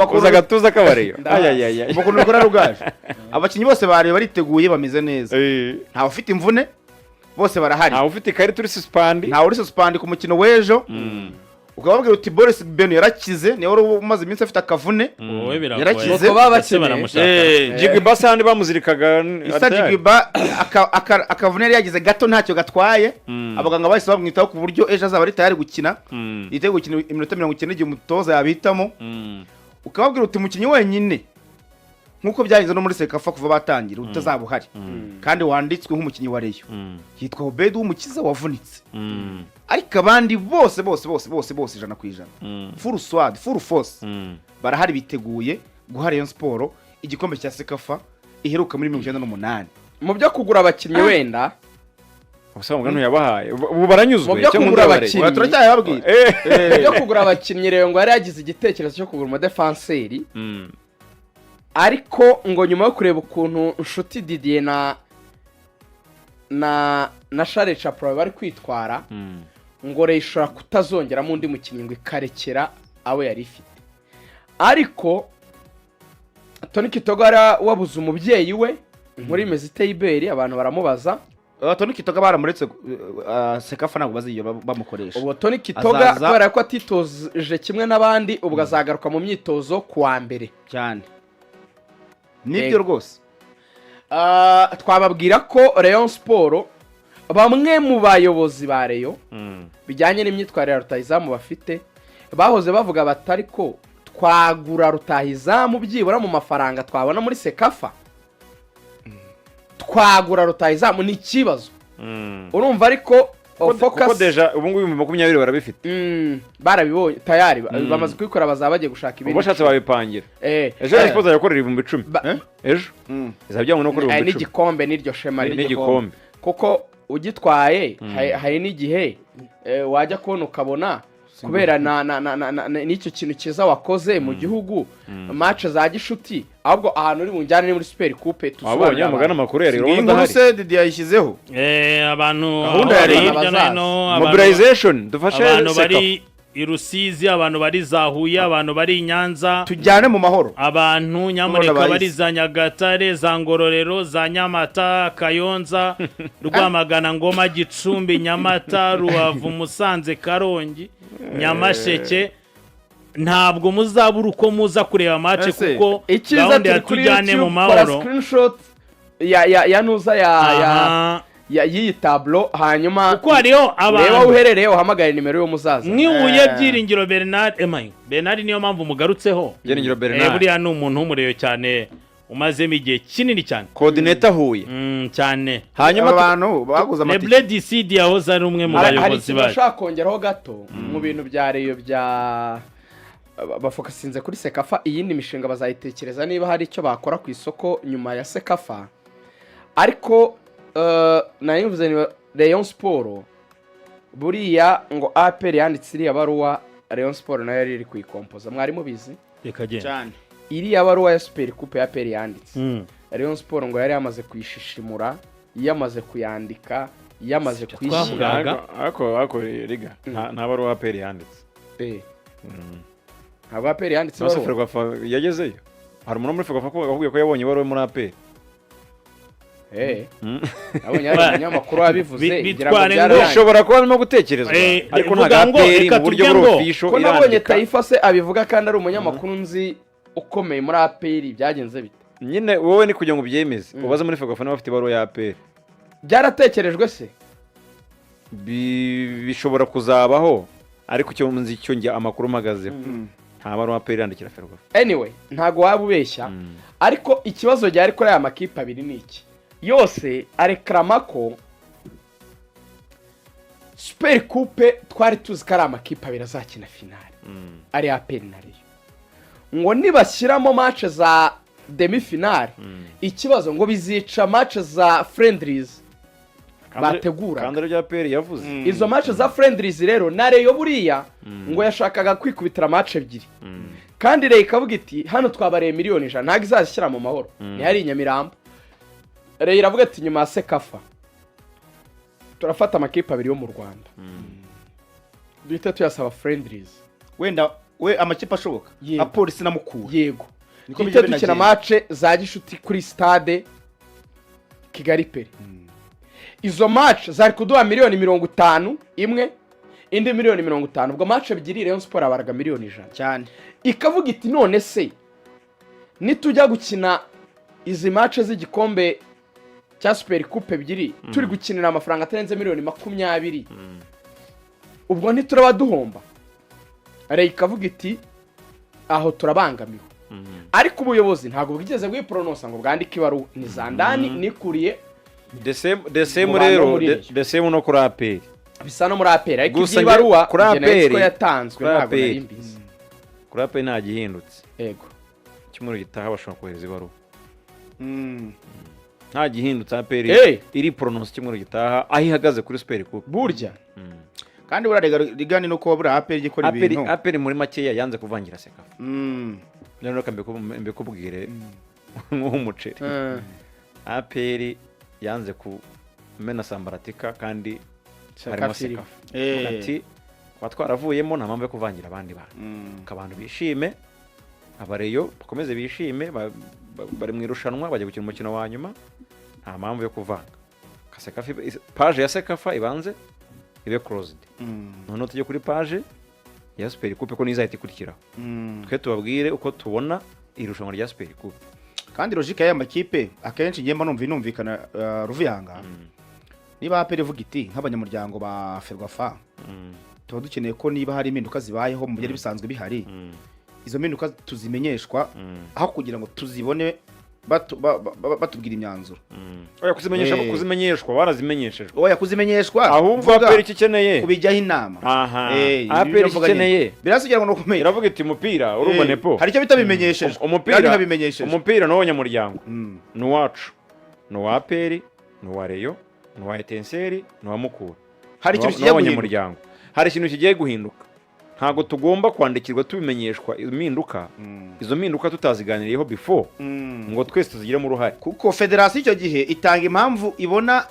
Uza agatuza k'abareyo. Ayayaya. Ukuntu bikora rugaje, abakinnyi bose bari bariteguye, bameze neza, ntawe ufite imvune, bose barahari. Ntawe ufite ikarita uri suspended. Ntawe uri suspended ku mukino w'ejo. Ukababwira uti Boris Beno yarakize, niwe wari umaze iminsi afite akavune. Wowe biragoye. Yarakize. Nuko baba Ese bakeneye. baramushaka? Jigba sandi bamuzirikaga. Issa Jigba akavune yari yagize gato ntacyo gatwaye. Abaganga bahise bamwitaho ku buryo ejo azaba ari tayari gukina, yiteguye gukina iminota 90 igihe umutoza yabihitamo. Ukababwira uti umukinnyi wenyine, nk'uko byagenze no muri CECAFA kuva batangira, utazaba uhari kandi wanditswe nk'umukinnyi wa Rayon yitwa Obedi w'Umukiza wavunitse, ariko abandi bose bose bose bose bose 100%, full squad, full force, barahari, biteguye guha Rayon Sport igikombe cya CECAFA iheruka muri 98. Mu byo kugura abakinnyi wenda, Ubusa mugani yabahaye ubu baranyuzwe. Mu byo Icyo kugura nkunda abakinnyi. Oya, turacyayababwira. Mu byo kugura abakinnyi, rero ngo yari yagize igitekerezo cyo kugura umudefanseri, ariko ngo nyuma yo kureba ukuntu Nshuti Didier na Charles Chapron bari kwitwara, ngo Rayon ishobora kutazongeramo undi mukinnyi, ngo ikarekera abo yari ifite. Ariko Tony Kitoga yari wabuze umubyeyi we, inkuru imeze iteye iberi, abantu baramubaza. Tony Kitoga baramuretse, CECAFA ntabwo bazigera bamukoresha. Ubwo Tony Kitoga, Azaza- kubera ko atitoje kimwe n'abandi, ubwo azagaruka mu myitozo ku wa mbere. Cyane, nibyo. Yego. Rwose. Twababwira ko Rayon Sport, bamwe mu bayobozi ba Rayon, bijyanye n'imyitwarire ya rutahizamu bafite, bahoze bavuga bati: "Ariko twagura rutahizamu byibura mu mafaranga twabona muri CECAFA, twagura rutahizamu?" Ni ikibazo, urumva, ariko Kuko focus déjà ubu ngubu 20,000 barabifite. Barabibonye tayari, bamaze kubikora, bazaba bagiye gushaka ibindi. Ubwo bashatse babipangira. Ejo Rayon Sports yakorera 10,000. Ejo izaba byabona no kuri 10,000. N'igikombe n'iryo shema. N'igikombe. Kuko ugitwaye hari n'igihe wajya kubona ukabona kubera na n'icyo kintu cyiza wakoze mu gihugu, match za gishuti, ahubwo ahantu uri bunjyane ni muri Super Coupe. Wabonye Tusobanurire amugana abantu. amakuru ya rero Iyi ubona nkuru adahari. se Didi yayishyizeho? Abantu Gahunda aho ya bari Rayon. hirya no hino, Mobilization, dufashe abantu CECAFA. bari i Rusizi, abantu bari za Huye, abantu bari i Nyanza, Tujyane mu mahoro. abantu nyamuneka Kubona bari bahise. za Nyagatare, za Ngororero, za Nyamata, Kayonza, Rwamagana, Ngoma, Gicumbi, Nyamata, Rubavu, Musanze, Karongi, Nyamasheke, ntabwo muzabura uko muza kureba match Ese, kuko Icyiza gahunda ya turi kuri tujyane mu YouTube, kora mahoro. screenshot ya nuza ya ya y'iyi tableau, hanyuma Kuko hariho urebe aho abantu uherereye, uhamagare nimero y'umuzaza. nk'ihuye Byiringiro Bernard, emayi Bernard, niyo mpamvu mugarutseho. Byiringiro Bernard. Buriya ni umuntu w'umureyo cyane, umazemo igihe kinini cyane. Coordinator Huye. Cyane. Hanyuma Aba bantu baguze amatike. Leble Disidi yahoze ari umwe mu Hari bayobozi ikintu bayo. nashaka kongeraho gato mu bintu bya Rayon bya bafokasinze kuri CECAFA. Iyindi mishinga bazayitekereza niba hari icyo bakora ku isoko nyuma ya CECAFA. Ariko nari mvuze ni Rayon Sport, buriya ngo APR yanditse iriya baruwa, Rayon Sport nayo yari iri kuyikompoza, mwari mubizi? Reka genda. Cyane. Iriya baruwa ya Super Coupe ya APR yanditse, Rayon Sport ngo yari yamaze kuyishishimura, yamaze kuyandika, yamaze kuyishyira. Twavugaga. Ariko riga nta baruwa APR yanditse. Ntabwo APR yanditse Nase ibaruwa. Ferwafa yagezeyo, hari umuntu wo muri Ferwafa akubwiye ko yabonye ibaruwa muri APR. Nabonye hari umunyamakuru wabivuze, ngira ngo Bitware ngo- byararangiye. Bishobora kuba birimo gutekerezwa, ariko vuga ntabwo ngo, APR reka mu buryo tuvuge buri ngo- official Ko nabonye irandika. Tayifa se abivuga kandi ari umunyamakuru nzi ukomeye muri APR, byagenze bite? Nyine wowe ni kugira ngo ubyemeze, ubaze muri Ferwafa niba bafite ibaruwa ya APR. Byaratekerejwe se? Bishobora kuzabaho, ariko icyo nzi cyo njya amakuru mpagazeho, nta baruwa APR irandikira Ferwafa. Anyway, ntabwo waba ubeshya, ariko ikibazo gihari kuri aya makipe abiri ni iki: yose arekarama ko Super Coupe twari tuzi ko ari amakipe abiri azakina finale, ari APR na Rayon. Ngo nibashyiramo match za demi finale, ikibazo ngo bizica match za friendlies bateguraga. Kandi aribyo APR yavuze. Izo match za friendlies rero, na Rayon buriya ngo yashakaga kwikubitira match ebyiri, kandi Rayon ikavuga iti: "Hano twabareye miliyoni 100, ntabwo izazishyira mu mahoro." Ntihari i Nyamirambo. Rayon iravuga ati: "Nyuma ya CECAFA turafata amakipe abiri yo mu Rwanda, duhita tuyasaba friendlies." Wenda We amakipe ashoboka Yego. nka Polisi na Mukura. Yego. Niko Duhite bijya dukina binagenda. match za gishuti kuri Stade Kigali Pele. Izo match zari kuduha miliyoni 50 imwe, indi miliyoni 50. Ubwo match ebyiri, Rayon Sport abaraga miliyoni 100. Cyane. Ikavuga iti: "None se nitujya gukina izi match z'igikombe cya Super Coupe ebyiri, turi gukinira amafaranga atarenze miliyoni 20, ubwo ntituraba duhomba?" Rayon ikavuga iti: "Aho turabangamiwe." Ariko ubuyobozi ntabwo bwigeze bwiporonosa ngo bwandike ibaruwa. Ni zandani nikuriye The same mu bantu rero bo muri the Rayon. The same no kuri APR. Bisa no muri APR, ariko Gusa iby'ibaruwa kuri njye nari nzi ko APR yatanzwe, kuri ntabwo nari APR. mbizi. Kuri APR nta gihindutse, icyumweru gitaha bashobora kohereza ibaruwa. Nta gihindutse, APR iri pronounce icyumweru gitaha aho ihagaze kuri Super Coupe. Burya. Kandi buriya rigani nuko buriya APR igikora APR ibintu. APR muri makeya yanze kuvangira CECAFA. Rero reka mbikubwire nk'umuceri. APR yanze kumena sambaratika kandi harimo CECAFA irimo. CECAFA. Ati: "Kuba twaravuyemo, nta mpamvu yo kuvangira abandi bantu. Abantu bishime, abareyo bakomeze bishime, bari mu irushanwa, bajya gukina umukino wa nyuma, nta mpamvu yo kuvanga. CECAFA, page ya CECAFA ibanze ibe closed, noneho tujye kuri page ya Super Coupe, ko nizahita ikurikiraho. Twe tubabwire uko tubona irushanwa rya Super Coupe." Kandi logique y'aya makipe akenshi ngiye mba numva inumvikana, Ruvuyanga. Niba APR ivuga iti: "Nk'abanyamuryango ba FERWAFA, tuba dukeneye ko niba hari impinduka zibayeho mu byari bisanzwe bihari, izo mpinduka tuzimenyeshwa aho kugira ngo tuzibone batubwira imyanzuro." Oya, kuzimenyesha, kuzimenyeshwa barazimenyeshejwe. Oya, kuzimenyeshwa Ahubwo mvuga APR icyo ikeneye, kubijyaho inama. Aha, Ibyo APR icyo mvuga nyine. ikeneye, Birasigira ngo nukomeye. Iravuga iti: "Umupira urumva, nepo Hari icyo bita bimenyeshejwe. Umupira Kandi nkabimenyesheje. Umupira ni uw'abanyamuryango, ni uwacu, ni uwa APR, ni uwa Rayon, ni uwa Etincelles, ni uwa Mukura." Hari ikintu Ni kigiye guhinduka. uw'abanyamuryango. Hari ikintu kigiye guhinduka, ntabwo tugomba kwandikirwa tubimenyeshwa impinduka, izo mpinduka tutaziganiriyeho before ngo twese tuzigiremo uruhare. Kuko federasiyo icyo gihe itanga impamvu ibona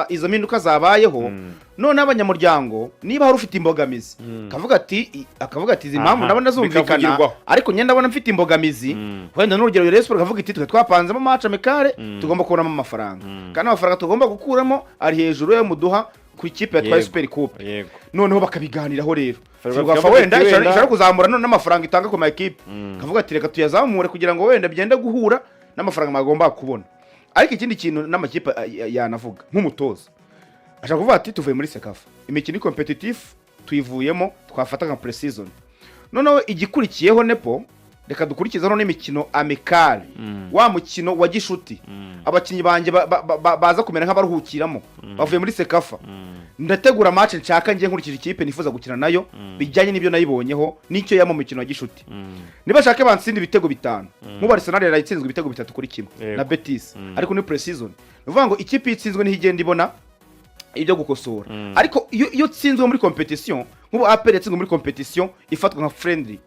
izo mpinduka zabayeho. None abanyamuryango, niba hari ufite imbogamizi, akavuga ati: "Izi mpamvu ndabona zumvikana, Bikavugirwaho. ariko njye ndabona mfite imbogamizi." Wenda n'urugero, Rayon Sports akavuga iti: "Twe twapanzemo match amicale, tugomba kubonamo amafaranga, kandi amafaranga tugomba gukuramo ari hejuru y'ayo muduha ku ikipe yatwaye Super Coupe." Noneho bakabiganiraho rero. Ferwafa Ferwafa ikavuga wenda iti wenda ishobora kuzamura none n'amafaranga itanga ku ma ekipe, kavuga ati: "Reka tuyazamure kugira ngo wenda byende guhura n'amafaranga bagomba kubona." Ariko ikindi kintu n'amakipe yanavuga, nk'umutoza ashaka kuvuga ati: "Tuvuye muri CECAFA, imikino competitive tuyivuyemo, twafata nka pre-season. Noneho igikurikiyeho, nepo, reka dukurikizeho n'imikino amicale, wa mukino wa gishuti, abakinnyi banjye baza kumera nk'abaruhukiramo bavuye muri CECAFA. Ndategura match nshaka ngiye nkurikije ikipe nifuza gukina nayo, bijyanye n'ibyo nayibonyeho n'icyo yaba mu mukino wa gishuti. Niba bashaka bantsinde ibitego 5, nk'ubu Arsenal yarayitsinzwe ibitego 3-1 na Betis, ariko ni pre-season." Ni ukuvuga ngo ikipe iyo itsinzwe niho igenda ibona ibyo gukosora. Ariko iyo utsinzwe muri competition, nk'ubu APR yatsinzwe muri competition ifatwa nka friendly,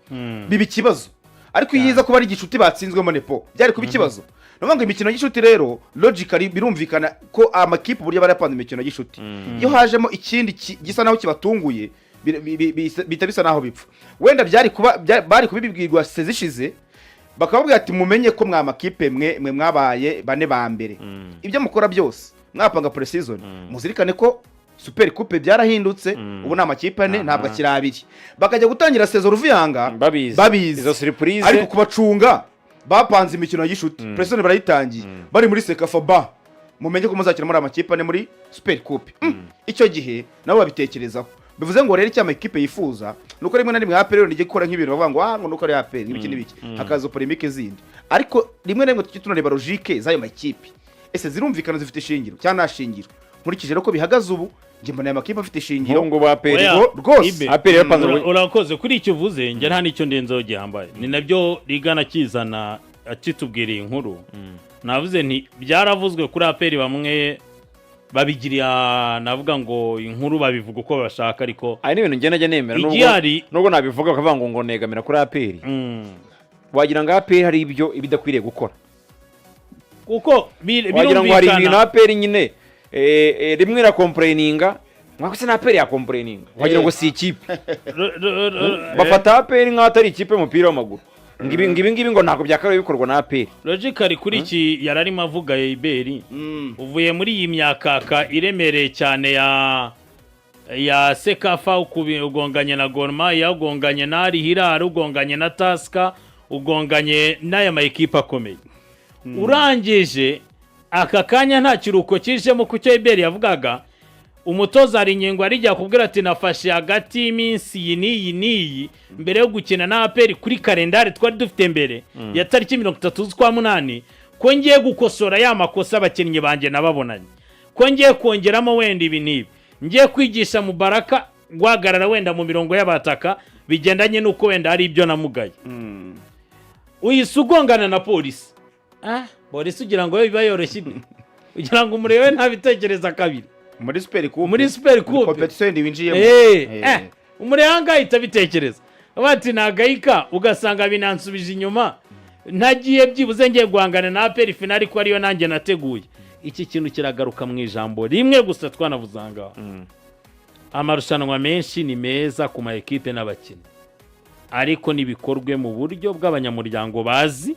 biba ikibazo. Ariko iyo iza kuba ari igicuti batsinzwemo, nepo, byari kuba ikibazo. Ni ukuvuga ngo imikino y'igicuti rero, logically birumvikana ko amakipe uburyo bari yapanze imikino y'igicuti, iyo hajemo ikindi gisa naho kibatunguye, bihita bisa naho bipfa. Wenda byari kuba bari kubibwirwa sezishize, bakababwira ati: "Mumenye ko mwa makipe mwe mwabaye bane ba mbere, ibyo mukora byose mwapanga pre-season, muzirikane ko Super Coupe byarahindutse, ubu ni amakipe ane, ntabwo akiri abiri." Bakajya gutangira saison, Ruvuyanga, Babizi. babizi. Izo surprise. Ariko kubacunga bapanze imikino ya gishuti, pre-season barayitangiye, bari muri CECAFA, ba mumenye ko muzakina muri amakipe ane muri Super Coupe. Icyo gihe nabo babitekerezaho. Bivuze ngo rero icyo amakipe yifuza ni uko rimwe na rimwe APR rero ijya gukora nk'ibintu bavuga ngo ah, ngo nuko ari APR n'ibiki n'ibiki, hakaza polémique zindi. Ariko rimwe na rimwe tujye tunareba logique z'ayo makipe: ese zirumvikana, zifite ishingiro cyangwa nta shingiro? Nkurikije rero ko bihagaze ubu, njye mbona aya makipe afite ishingiro. Nk'ubu ngubu APR Oya, Rwose. Ibe. APR yapanze Urakoze kuri icyo uvuze. Njye nta n'icyo ndenzeho gihambaye, ni nabyo rigana kizana akitubwira iyi nkuru. Navuze nti byaravuzwe kuri APR, bamwe babigiriya, navuga ngo inkuru babivuga uko bashaka, ariko Hari n'ibintu ngenda njya nemera nubwo igihari nubwo nabivuga bakavuga ngo negamira kuri APR, wagira ngo APR hari ibyo iba idakwiriye gukora. Kuko Wagira ngo hari ibintu birumvikana. APR nyine rimwe irakomplaininga. Mwako se na APR yacomplaininga, wagira ngo si ikipe. Bafata APR nk'aho atari ikipe y'umupira w'amaguru, ngo ibi ngibi ngo ntabwo byakabaye bikorwa na APR. Logically, kuri iki yararimo avuga Iberi, uvuye muri iyi myakaka iremereye cyane ya CECAFA, ugonganye na Gor Mahia, ugonganye na Al Hilal, ugonganye na Tusker, ugonganye n'aya ma ekipe akomeye. Urangije aka kanya nta kiruhuko kijemo. Ku cyo Iberi yavugaga, umutoza hari ingingo arijya kubwira ati: "Nafashe hagati y'iminsi iyi n'iyi n'iyi mbere yo gukina na APR kuri kalendari twari dufite mbere ya tariki 30 z'ukwa 8, ko ngiye gukosora ya makosa abakinnyi banjye nababonanye, ko ngiye kongeramo wenda ibi n'ibi, ngiye kwigisha Mubaraka guhagarara wenda mu mirongo y'abataka bigendanye n'uko wenda hari ibyo namugaye." Uhise ugongana na Polisi. Polisi ugira ngo yo biba yoroshye ibi? Ugira ngo umurebe ntabitekereza kabiri? Muri Super Coupe. Muri Super Coupe. Competition yindi winjiyemo. Umurehanga ahita abitekereza bati nagayika, ugasanga binansubije inyuma, ntagiye byibuze ngiye guhangana na APR finale ko ariyo nanjye nateguye. Iki kintu kiragaruka mu ijambo rimwe gusa twanavuze aha ngaha: amarushanwa menshi ni meza ku ma ekipe n'abakinnyi, ariko nibikorwe mu buryo bw'abanyamuryango bazi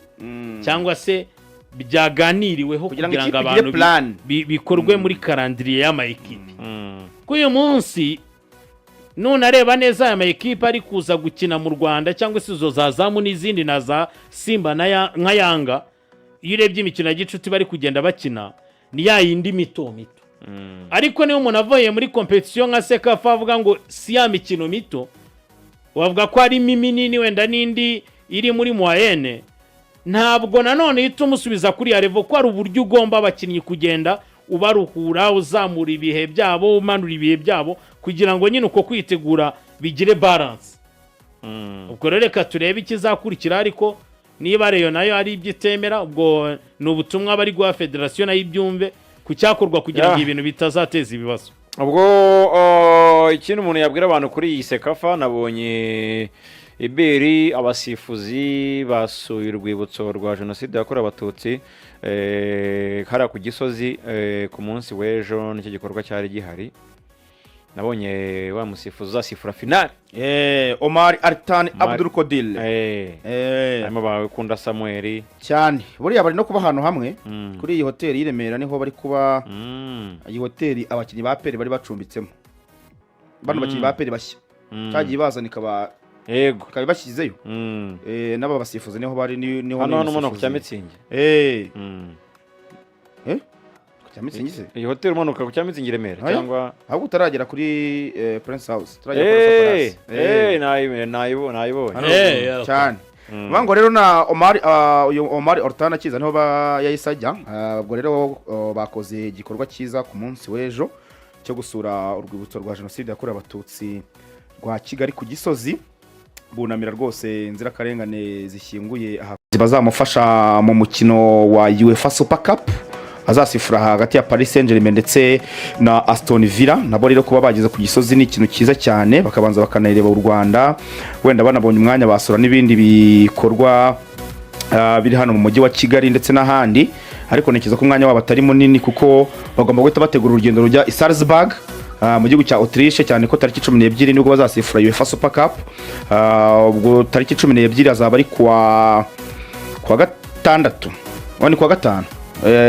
cyangwa se byaganiriweho kugira ngo kugira ngo ikipe igire abantu plan. bikorwe muri calendrier y'ama ekipe. Ko uyu munsi nunareba neza, aya ma ekipe ari kuza gukina mu Rwanda cyangwa se izo za Zamu n'izindi na za Simba nka Yanga, iyo urebye imikino ya gicuti bari kugenda bakina ni ya yindi mito mito. Ariko niba umuntu avuye muri compétition nka CECAFA avuga ngo si ya mikino mito, wavuga ko harimo iminini wenda n'indi iri muri moyenne, ntabwo nanone uhita umusubiza kuri ya level, ko hari uburyo ugomba abakinnyi kugenda ubaruhura, uzamura ibihe byabo, umanura ibihe byabo, kugira ngo nyine uko kwitegura bigire balance. Ubwo rero reka turebe ikizakurikira. Ariko niba Rayon nayo ari ibyo itemera, ubwo ni ubutumwa bari guha federasiyo nayo ibyumve ku cyakorwa kugira ngo ibintu bitazateza ibibazo. Ubwo ikindi umuntu yabwira abantu kuri iyi CECAFA, nabonye iberi abasifuzi basuye urwibutso rwa Jenoside yakorewe Abatutsi hariya ku Gisozi ku munsi w'ejo. Nicyo gikorwa cyari gihari. Nabonye wa musifuzi uzasifura finale. Omar Artan Omar- Abdul Kodil. Harimo Bakunda Samuel. Cyane, buriya bari no kuba ahantu hamwe kuri iyi hoteli y'i Remera, niho bari kuba. Iyi hoteli abakinnyi ba APR bari bacumbitsemo, bano bakinnyi ba APR bashya cyagiye bazana ikaba ikaba ibashyizeyo. N'aba basifuzi niho bari niho hano n'uyu hano umanuka ku musifuzi. cya Mitsingi. Ku cya Mitsingi se? Iyi hoteli umanuka ku cya Mitsingi i Remera Oya. cyangwa Ahubwo utaragera kuri Prince House, utaragera kuri Palace. Nayibonye. Hano cyane. Bivuga ngo rero na Omar, uyu Omar Ortana akiza niho yahise ajya. Ubwo rero bakoze igikorwa cyiza ku munsi w'ejo cyo gusura urwibutso rwa Jenoside yakorewe Abatutsi rwa Kigali ku Gisozi, bunamira rwose inzirakarengane zishyinguye aha. Bazamufasha mu mukino wa UEFA Super Cup azasifura hagati ya Paris Saint-Germain ndetse na Aston Villa. Nabo rero kuba bageze ku Gisozi ni ikintu cyiza cyane, bakabanza bakanareba u Rwanda, wenda banabonye umwanya basura n'ibindi bikorwa biri hano mu mujyi wa Kigali ndetse n'ahandi. Ariko ntekereza ko umwanya wabo atari munini, kuko bagomba guhita bategura urugendo rujya i Salzburg mu gihugu cya Autriche, cyane ko tariki 12 nibwo bazasifura UEFA Super Cup. Ubwo tariki 12 azaba ari kuwa gatandatu. Oh, ni kuwa gatanu.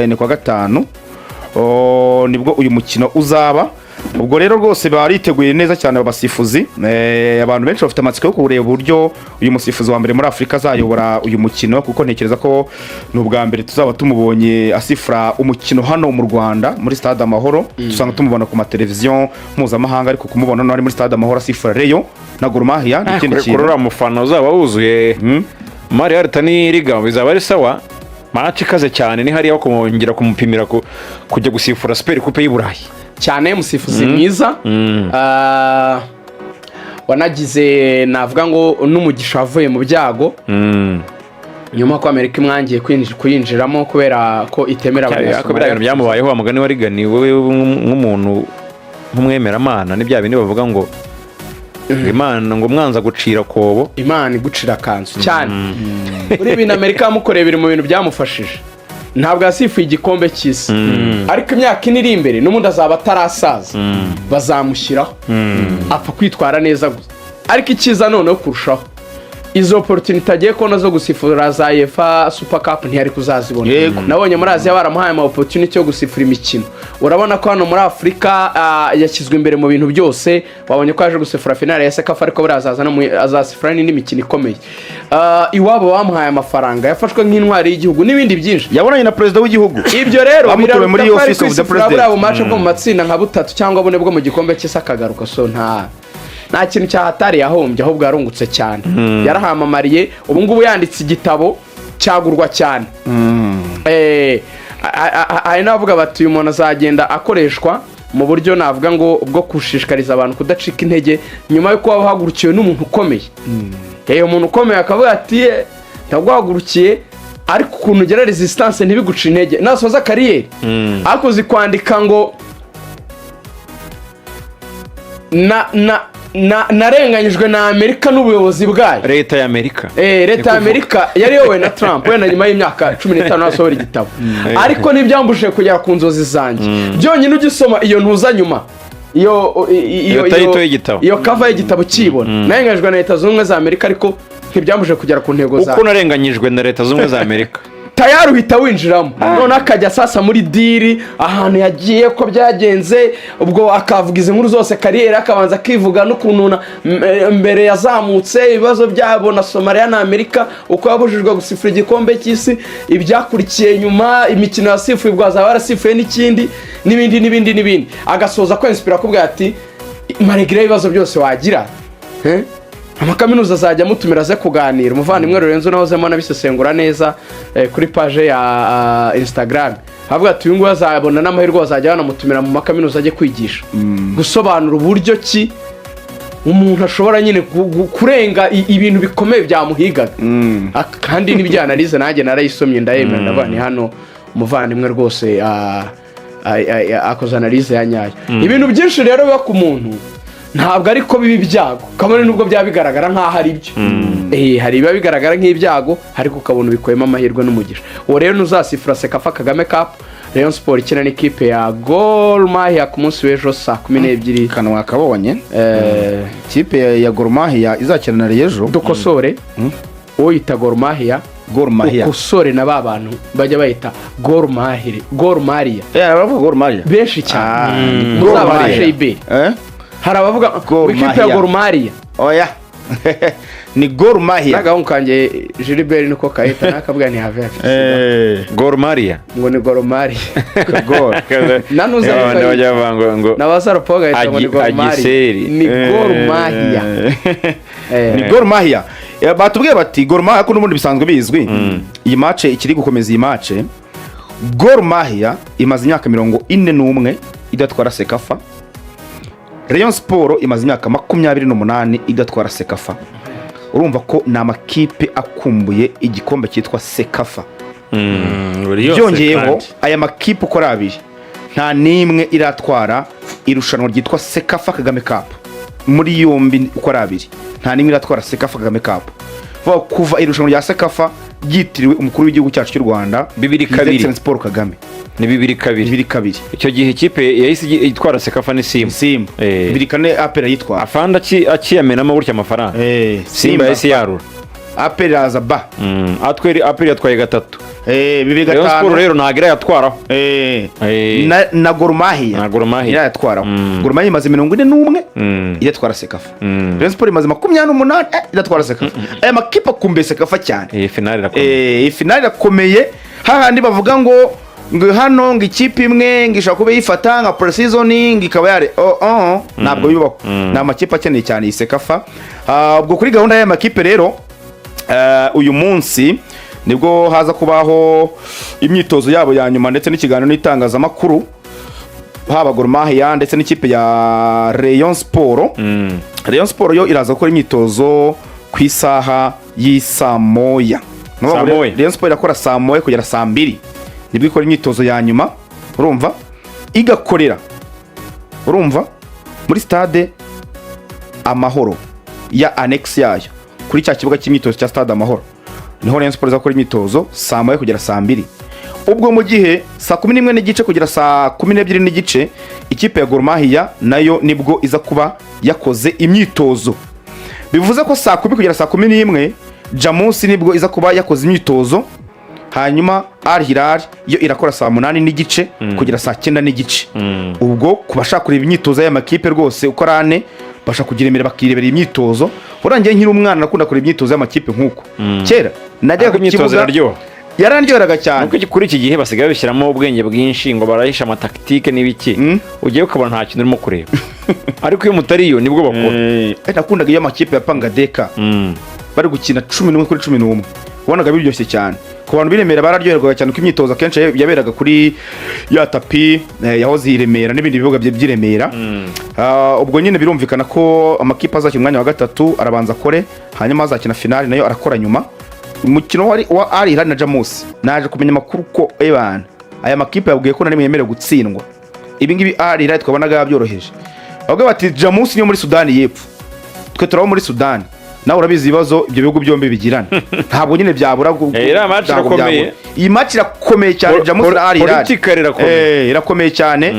Ni kuwa gatanu. Oh, nibwo uyu mukino uzaba. Ubwo rero rwose bariteguye neza cyane aba basifuzi. Abantu benshi bafite amatsiko yo kureba uburyo uyu musifuzi wa mbere muri Afurika azayobora uyu mukino, kuko ntekereza ko ni ubwa mbere tuzaba tumubonye asifura umukino hano mu Rwanda muri Stade Amahoro. Dusanga tumubona ku mateleviziyo mpuzamahanga, ariko kumubona hano ari muri Stade Amahoro asifura Rayon na Gor Mahia ni ikindi Kuri kintu. uriya mufana uzaba wuzuye Mari Arita ni Riga, bizaba ari sawa. Match ikaze cyane ni hariya kongera kumupimira kujya gusifura Super Coupe y'i Burayi. Cyane, umusifuzi mwiza. Wanagize navuga ngo n'umugisha wavuye mu byago nyuma ko Amerika imwangiye kuyinjiramo kubera ko itemera Ariko biriya bintu Abanyasomaliya. byamubayeho, wa mugani wa Rigani, wowe nk'umuntu nk'umwemeramana, ni bya bindi bavuga ngo Imana ngo mwanza gucira kobo. Imana igucira akanzu cyane. Muri ibintu Amerika yamukoreye biri mu bintu byamufashije. Ntabwo yasifuye igikombe cy'isi, ariko imyaka 4 iri imbere n'ubundi azaba atarasaza, bazamushyiraho, apfa kwitwara neza gusa. Ariko icyiza noneho kurushaho, izo opportunity agiye kubona zo gusifura za UEFA Super Cup ntiyari kuzazibona. Nabonye muri Aziya baramuhaye ama opportunity yo gusifura imikino. Urabona ko hano muri Afurika yashyizwe imbere mu bintu byose. Wabonye ko yaje gusifura finale ya CECAFA, ariko buriya azaza no azasifura n'indi mikino ikomeye. Iwabo bamuhaye amafaranga, yafashwe nk'intwari y'igihugu n'ibindi byinshi. Yabonanye na perezida w'igihugu. Ibyo rero Bamutumiye muri biraruta ko ari Office of the kwisifura President. buriya bumace bwo mu matsinda nka butatu cyangwa bune bwo mu gikombe cy'isi, akagaruka. So nta kintu cyahatari yahombye, ahubwo yarungutse cyane, yarahamamariye. Ubu ngubu yanditse igitabo cyagurwa cyane. Hari n'abavuga bati uyu muntu azagenda akoreshwa mu buryo navuga ngo bwo gushishikariza abantu kudacika intege nyuma y'uko waba uhagurukiwe n'umuntu ukomeye. Umuntu ukomeye akavuga ati: "Ndaguhagurukiye, ariko ukuntu ugira resistance ntibiguce intege." Nasoza carrière, ariko uzi kwandika ngo na na na narenganyijwe na Amerika n'ubuyobozi bwayo. Leta y'Amerika. Leta ya Amerika yari iyobowe na Trump wenda nyuma y'imyaka 15 asohora igitabo, ariko ntibyambujije kugera ku nzozi zanjye. Byonyine ugisoma iyo ntuza nyuma iyo Iyo title y'igitabo. Iyo cover y'igitabo kiyibona, narenganyijwe na Leta Zunze Ubumwe za Amerika, ariko ntibyambujije kugera ku ntego Uko zanjye. narenganyijwe na Leta Zunze Ubumwe za Amerika. Tayari uhita winjiramo, noneho akajya sasa muri deal, ahantu yagiye, ko byagenze, ubwo akavuga izi nkuru zose, carrière, akabanza akivuga n'ukuntu mbere yazamutse, ibibazo byabo na Somaliya na Amerika, uko yabujijwe gusifura igikombe cy'isi, ibyakurikiye nyuma, imikino yasifuye, ubwo azaba yarasifuye n'ikindi n'ibindi n'ibindi n'ibindi, agasoza kwensipira akubwira ati: "Malgré ibibazo byose wagira." Amakaminuza azajya amutumira aze kuganira. Umuvandimwe Lorenzo nawe azemo anabisesengura neza kuri page ya Instagram, avuga ati uyu nguyu azabona n'amahirwe, bazajya banamutumira mu makaminuza ajye kwigisha, gusobanura uburyo ki umuntu ashobora nyine kurenga ibintu bikomeye byamuhigaga. Kandi n'ibyo analyse nanjye narayisomye, ndayemera, ndavuga ni hano umuvandimwe rwose akoze analyse ya nyayo. Ibintu byinshi rero biba ku muntu ntabwo ariko biba ibyago, kabone nubwo byaba bigaragara nk'aho ari byo. Hari ibiba bigaragara nk'ibyago, ariko ukabona ubikuyemo amahirwe n'umugisha. Uwo rero ntuzasifura CECAFA Kagame Cup, Rayon Sport ikina n'ikipe ya Gor Mahia ku munsi w'ejo saa 12. Kanwa kabonye. Ikipe ya Gor Mahia izakina na Rayon ejo. Dukosore, uyita Gor Mahia. Gor Mahia. Ukosore na ba bantu bajya bayita Gor Mahire, Gor Maria. Baravuga Gor Mahia. Benshi cyane. Gor Muzabafashe Mahia. iberi. Eh? Hari abavuga Gor ngo ikipe ya Mahia. Gor Maria. Oya, ni Gor Mahia. N'agahungu kanjye Gilbert niko kahita, nakabwira ntihave hafite. Gor Maria. Ngo ni Gor Maria. Gor. Nanuza. Abandi bajya bavuga ngo Na ba Sarupo gahita ngo ni Gor Maria. Agiseri. Ni Gor Mahia. Ni Gor Mahia. Batubwiye bati Gor Mahia ko n'ubundi bisanzwe bizwi, iyi match ikiri gukomeza. Iyi match, Gor Mahia imaze imyaka 41 idatwara CECAFA, Rayon Sport imaze imyaka 28 idatwara CECAFA. Urumva ko ni amakipe akumbuye igikombe cyitwa CECAFA. Buri yose. Byongeyeho, kandi. aya makipe uko ari abiri nta n'imwe iratwara irushanwa ryitwa CECAFA Kagame Cup. Muri yombi uko ari abiri nta n'imwe iratwara CECAFA Kagame Cup. Vuga kuva irushanwa rya CECAFA ryitiriwe umukuru w'igihugu cyacu cy'u Rwanda, Bibiri His kabiri. Excellency Paul Kagame. Ni 2002. 2002. Icyo gihe ikipe yahise itwara CECAFA ni Simba. Simba. 2004 APR yitwara. Afande akiyamenamo gutya amafaranga, Simba yahise yarura. APR iraza ba. Atweri APR yatwaye gatatu. Bibiri Rayon gatanu. Sport rero ntabwo irayatwaraho. Na Gor Mahia. Na Gor Mahia. Irayatwaraho. Gor Mahia imaze 41 iratwara CECAFA. Rayon Sport imaze 28 idatwara CECAFA. Aya makipe akumbuye CECAFA cyane. Iyi finale irakomeye. Iyi finale irakomeye, hahandi bavuga ngo hano ngo ikipe imwe ngo ishobora kuba yifata nka pre-season ngo ikaba yare, oh, ntabwo bibaho. Ni amakipe akeneye cyane iyi CECAFA. Ubwo kuri gahunda y'aya makipe rero, uyu munsi nibwo haza kubaho imyitozo yabo ya nyuma ndetse n'ikiganiro n'itangazamakuru, haba Gor Mahia ndetse n'ikipe ya Rayon Sport. Rayon Sport yo iraza gukora imyitozo ku isaha y'isaa moya. Saa moya. Rayon Sport irakora saa moya kugera saa mbiri, nibwo ikora imyitozo ya nyuma. Urumva igakorera, urumva, muri Stade Amahoro ya annex yayo, kuri cya kibuga cy'imyitozo cya Stade Amahoro, niho Rayon Sport izakora imyitozo saa moya kugera saa mbiri. Ubwo mu gihe saa 11:30 kugera saa 12:30, ikipe ya Gor Mahia nayo nibwo iza kuba yakoze imyitozo. Bivuze ko saa 10 kugera saa 11 Jamus nibwo iza kuba yakoze imyitozo. Hanyuma Al Hilal yo irakora saa 8:30 kugera saa 9:30. Ubwo ku bashaka kureba imyitozo y'aya makipe rwose uko ari ane, basha kugira imbere bakirebera imyitozo. Urangiye, nkiri umwana nakunda kureba imyitozo y'amakipe nk'uko kera najyaga Ariko ku imyitozo kibuga. iraryoha. Yarandyoheraga cyane. Nuko kuri iki gihe basigaye babishyiramo ubwenge bwinshi, ngo barahisha amataktike n'ibiki, ugiye ukabona nta kintu urimo kureba, ariko iyo mutariyo nibwo bakora. Nakundaga iyo amakipe yapanga deka, bari gukina 11 kuri 11, wabonaga biryoshye cyane. Ku bantu b'i Remera bararyoherwaga cyane, ko imyitozo akenshi yaberaga kuri ya tapi yahoze i Remera n'ibindi bibuga by'i Remera. Ubwo nyine birumvikana ko amakipe azakina umwanya wa gatatu arabanza akore, hanyuma azakina finali nayo arakora nyuma. Umukino wari wa Al Hilal na Jamus, naje kumenya amakuru ko ebana aya makipe yabwiye ko na rimwe yemerewe gutsindwa. Ibi ngibi Al Hilal twabonaga yabyoroheje. Bavuga bati Jamus niyo muri Sudani y'Epfo, twe turabo muri Sudani, nawe urabizi ibibazo ibyo bihugu byombi bigirana, ntabwo nyine byabura Iriya match ntabwo irakomeye. byabura. Iyi match irakomeye cyane, Jamus na Al Hilal. Politically irakomeye. Irakomeye cyane.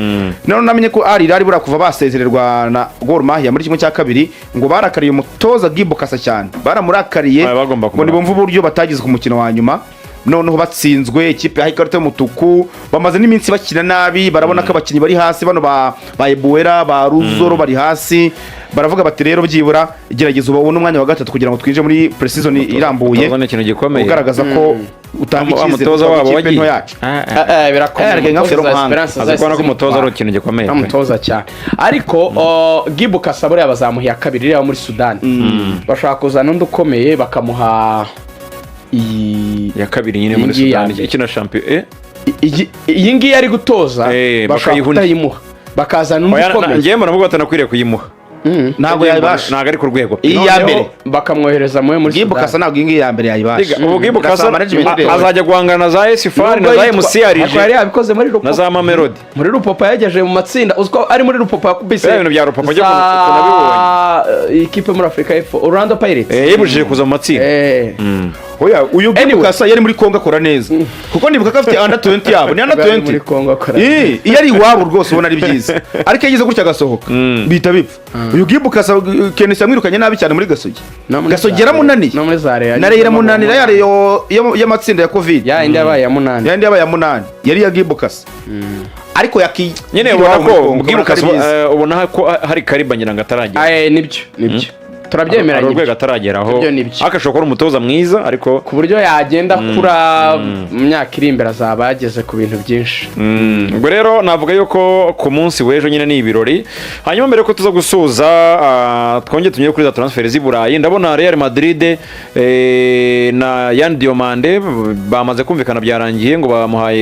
None namenye ko Al Hilal buriya kuva basezererwa na Gor Mahia muri 1/2, ngo barakariye umutoza Guy Bukasa cyane, baramurakariye. Bagomba ngo ntibumve uburyo batagize ku mukino wa nyuma, noneho batsinzwe, ikipe yahaye ikarita y'umutuku, bamaze n'iminsi bakina nabi, barabona ko abakinnyi bari hasi, bano ba Ebuwera, ba Ruzoro bari hasi. Baravuga bati rero byibura gerageza ubone umwanya wa gatatu kugira ngo twinjire muri pre-season irambuye, Umutoza ni ikintu gikomeye. ugaragaza ko utanga Wa icyizere mutoza ku wabo ikipe wagiye nto yacu. Birakomeye. Nka Umutoza Ferro za Muhanga. Esperance Azi kubona ko zahise umutoza ari zimutwara. ikintu gikomeye pe. Umutoza cyane, ariko Guy Bukasa buriya bazamuha iya kabiri iriya muri Sudani, bashobora kuzana undi ukomeye bakamuha iyi. Ya kabiri nyine Iyi muri ngiyi ya Sudani mbere. ikina champion. Iyi ngiyi ari gutoza, bashobora bakayiha undi. kutayimuha bakazana undi Oya, ukomeye. njyewe mbona ahubwo batanakwiriye kuyimuha. Ntabwo yayibasha. Ntabwo ari ku rwego pe. Iyi ya Noneho mbere. bakamwohereza muri Guy Bukasa Sudani. ntabwo iyi ngiyi ya mbere yayibasha. Ubu Guy Bukasa Birasaba management rero. azajya guhangana na za AS FAR na Nubwo za MC ariko yari Alger yabikoze muri na Rupopo. za Mamelodi. Muri Rupopo yagejeje mu matsinda, uziko ari muri Rupopo yakubise Biriya bintu bya Rupopo njye za ukuntu ikipe muri Afurika y'Epfo, Orlando Pirates. Yibujije kuza mu matsinda. Oya, uyu Anyway. Bukasa yari muri Kongo akora neza, kuko nibuka ko afite under 20 yabo, ni under Yari 20. muri Kongo akora. Iyo ari iwabo rwose ubona ari byiza, ariko iyo agize gutya agasohoka bihita bipfa. Uyu Guy Bukasa, Kenesi yamwirukanye nabi cyane muri Gasogi. No muri Gasogi za yaramunaniye. No muri za Real. Na Rayon iramunanira, ya Rayon y'amatsinda ya Covid. Ya indi yabaye ya munani. Yandi yabaye ya munani yari iya Guy Bukasa, ariko yaki Nyine ubona ko Guy Bukasa, ubona ko hari kariba ngira ngo ataragera. Nibyo, turabyemeranya. Hari urwego Ibyo. atarageraho. Ibyo nibyo. Ariko ashobora kuba ari umutoza mwiza, ariko Ku buryo yagenda akura, mu myaka iri imbere azaba yageze ku bintu byinshi. Ubwo rero navuga yuko ku munsi w'ejo nyine ni ibirori. Hanyuma mbere yuko tuza gusoza, twongere tunyure kuri za transfer z'i Burayi. Ndabona Real Madrid na Yan Diomande bamaze kumvikana, byarangiye, ngo bamuhaye